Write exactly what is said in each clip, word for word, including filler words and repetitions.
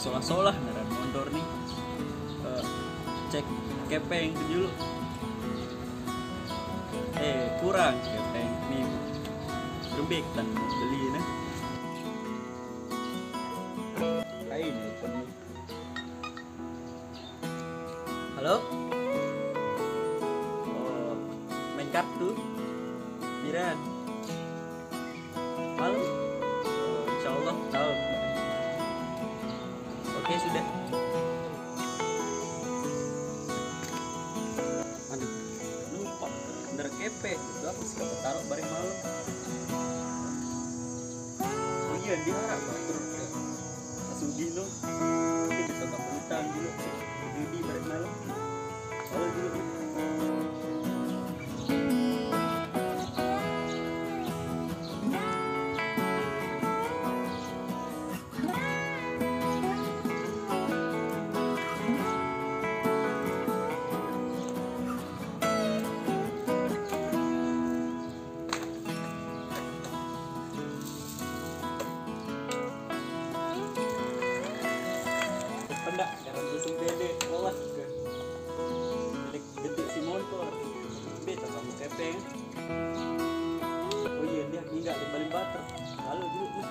Solah-solah ngaran motor nih. Eh, cek kepeng dulu. Eh, kurang kepeng nih. Rembek tan beli nih. Lain telepon nih. Halo? Oh, main kartu. Piran? Malam? Oh, insya Allah tahu. Oke, sudah. Aduh, lupa. Bener kepe. Udah, aku sih taruh bareng malam. Oh iya, dia harap batur. Masuk dino. Kita coba utang dulu. Judi bareng malam. Kalau dulu. Pendak, jangan busung pede, lolos ke. Dek gede si motor. Beta kamu kepeng. Oh iya, dia minggat di balik bater. Lalu dulu.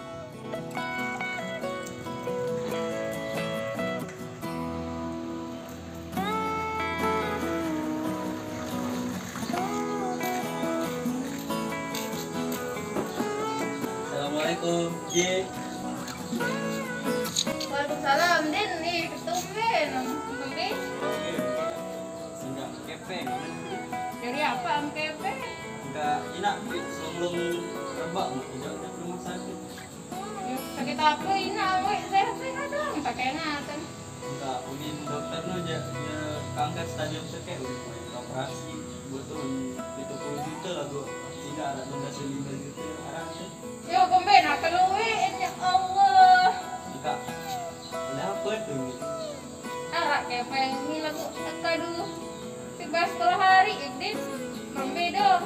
Assalamualaikum. Ye. Waalaikumsalam, Din. Nih, ketumben. Ketumben. Sehingga kepeng. Jadi apa am kepeng? Enggak enak, belum rebak, mau tidak ke rumah sakit. Ya, sakit apa enak, weh? Sehat-sehat dong, pakai ngatan. Enggak, ulin dokter no aja, ya, kanker stadium seke, ulin mau operasi, butuh tujuh puluh juta lah gua. Tidak ada tunda lima juta, arah tuh. Yo, kemben, apa lu, weh? Ya Allah. Enggak, ada apa tuh? Arak kepeng ini lagu teka dulu. Si Bas kalau hari, Idin, membeda.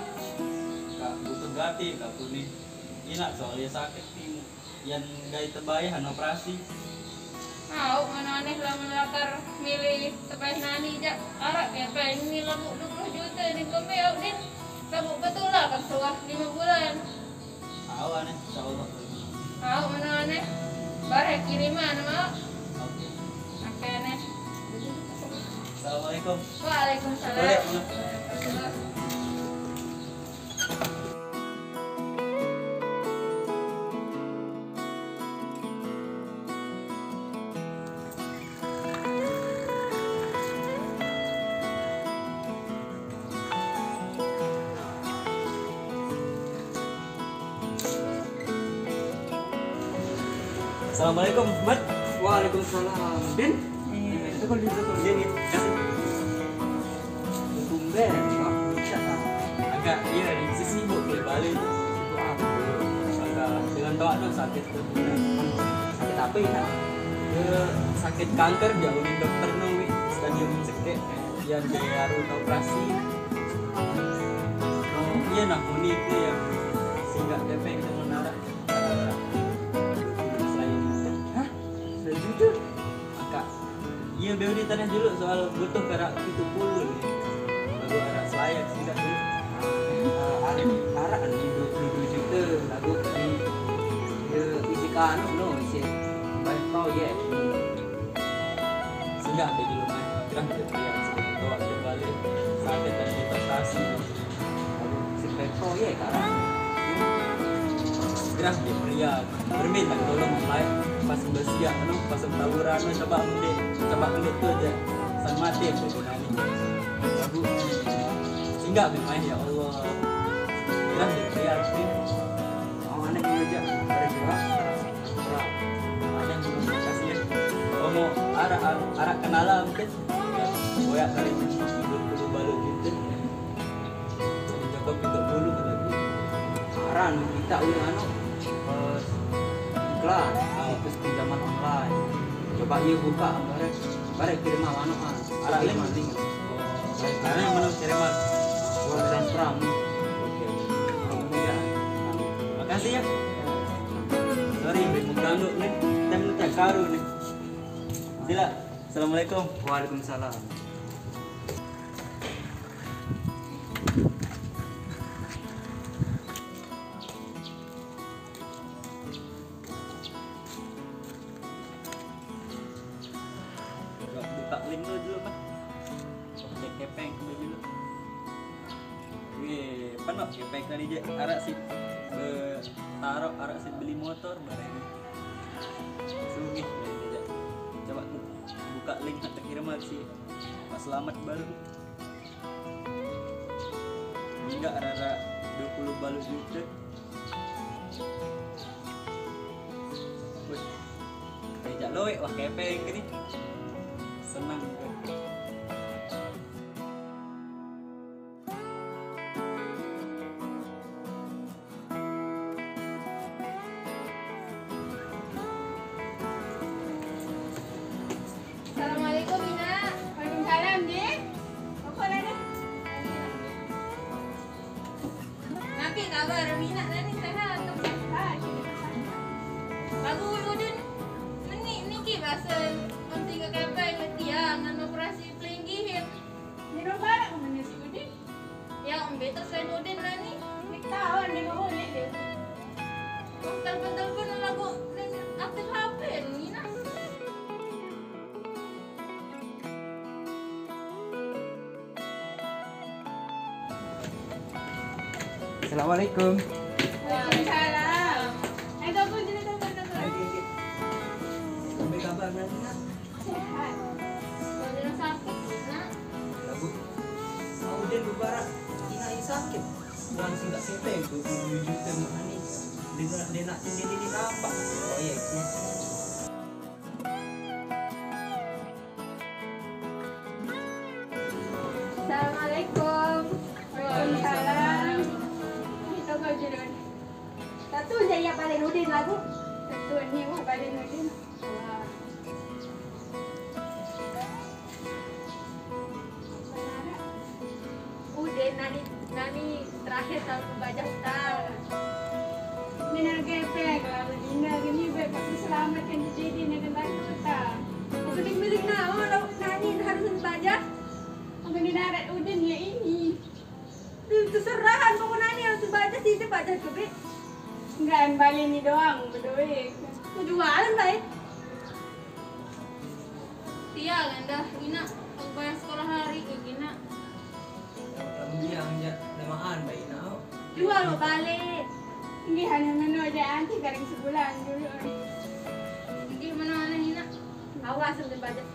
Kak, butuh gati, Kak, aku nih. Enak soalnya sakit nih. Yang gaya terbayar operasi. Mau mana aneh lah melakar milih terbayar nani, jak. Arak kepeng ini lagu dua puluh juta nih, kembe, Din. Lagu betul lah, kan setelah lima bulan. Tahu aneh, insya Allah. Tahu mana aneh? Bareh kiriman, mau. Oke. Oke, aneh. Assalamualaikum. Waalaikumsalam. Boleh, Mak. Assalamualaikum, Mat. Waalaikumsalam. Din? Iya. Itu kalau di belakang. Iya, iya. Kasih. Tumben, Mak. Agak, iya, di sisi sibuk balik. Sibuk apa? Agak dengan tawa tuh sakit tuh. Sakit apa ya? Dia sakit kanker, jauhin dokter no, wi. Stadium seke. Iya, dia harus operasi. Oh, iya, nah, unik nih ya. Sehingga kepeng itu menara. Selain itu. Hah? Selain itu? Maka, iya, beli tanah dulu soal butuh karak itu puluh nih. Lagu arak selayak sehingga dulu. Ah, arak, arak kan di dua puluh dua juta lagu di, ya, isi kanu no, isi banyak proyek. Sehingga ada di rumah, gerah dia pria, sebagai toa dia balik, sakit dan investasi. Lalu si Petro, ya, karena gerah dia pria, berminta tolong mulai pas bersiap, anu, pas tawuran, anu, coba ambil, coba ambil tuh aja, sang mati yang berguna ini. Lalu, sehingga memang, ya Allah, gerah dia pria, sih. Mau aneh aja, ada juga. Ada yang belum kasih ya. Kalau mau arah, arah, arah kenalan mungkin. Boyak kali itu dulu balu gitu. Jadi Jakob itu dulu kata gue. Aran kita udah anu, eh, iklan, ah, terus pinjaman online. Coba iya buka, barek, barek kirim mana kan? Arah link. Kirim link. Karena yang mana kirim, Mas? Buat transfer. Oke. Kalau mau ya. Makasih ya. Sorry, mau ganggu nih. Tem tak karu nih. Dila, assalamualaikum. Waalaikumsalam. Buka link dulu, dulu, Pak. Cek kepeng dulu. Wih, penuh kepeng tadi, Jek. Araq sih be-, taruh, araq sih beli motor bareng. Sugih, Jek. Coba bu-, buka link tak terkirim sih. Pak Selamat baru. Enggak, araq dua puluh baluq jute. Wih, kayak jak loek, wah, kepeng gini. Senang gue. Assalamualaikum, Ina. Waalaikumsalam, Dek. Apa, Nana? Napi kabar Ina nani, sehat? Sehat. Laguq Udin meni niki basen penting ke kepeng tiang ngan operasi pelinggihin. Minum bareng meni si Udin. Ya, mbe terus lain Udin nani. Ndeq tao, ndeq ngolek deh. Wah, telepon-telepon laguq ndeq aktif H P, Ina. Assalamualaikum. Waalaikumsalam. Eh, Gabung, sini, Gabung, Gabung. Hai, Gigi. Sampai kabar, Nana? Sehat. Badan sakit, Nak. Laguq mau dia bebarak, Ina sakit. Langsung tak sepeng tu, tujuh juta mak ni. Dia nak, dia nak, dia, dia, dia nampak proyek ni. Assalamualaikum. Waalaikumsalam. Ni kau kau je, Don. Satu je ya paling Udin lagu. Satu ni wah paling Udin. Wah. Udin nani, nani terakhir tahun bajah utang. Minal gepeng, kalau Dinda gini, baik aku selamatkan di jadi dengan bantu utang. Aku di milik nawa, lauk nani harus bajah. Aku ni narat Udin ya ini. Terserah, pokok nani harus bajah, sih bajah ke, Bek. Enggak, balik ni doang, berduit. Aku jualan, baik. Tiang endah, Ina, aku bayar sekolah hari ke, Ina. Kamu bilang je, lemaan, baik, Ina. Jual lo balik. Nggih, hanya meno aja anti garing sebulan dulu. Nggih, meno aneh, Ina. Awas, sampai bajak.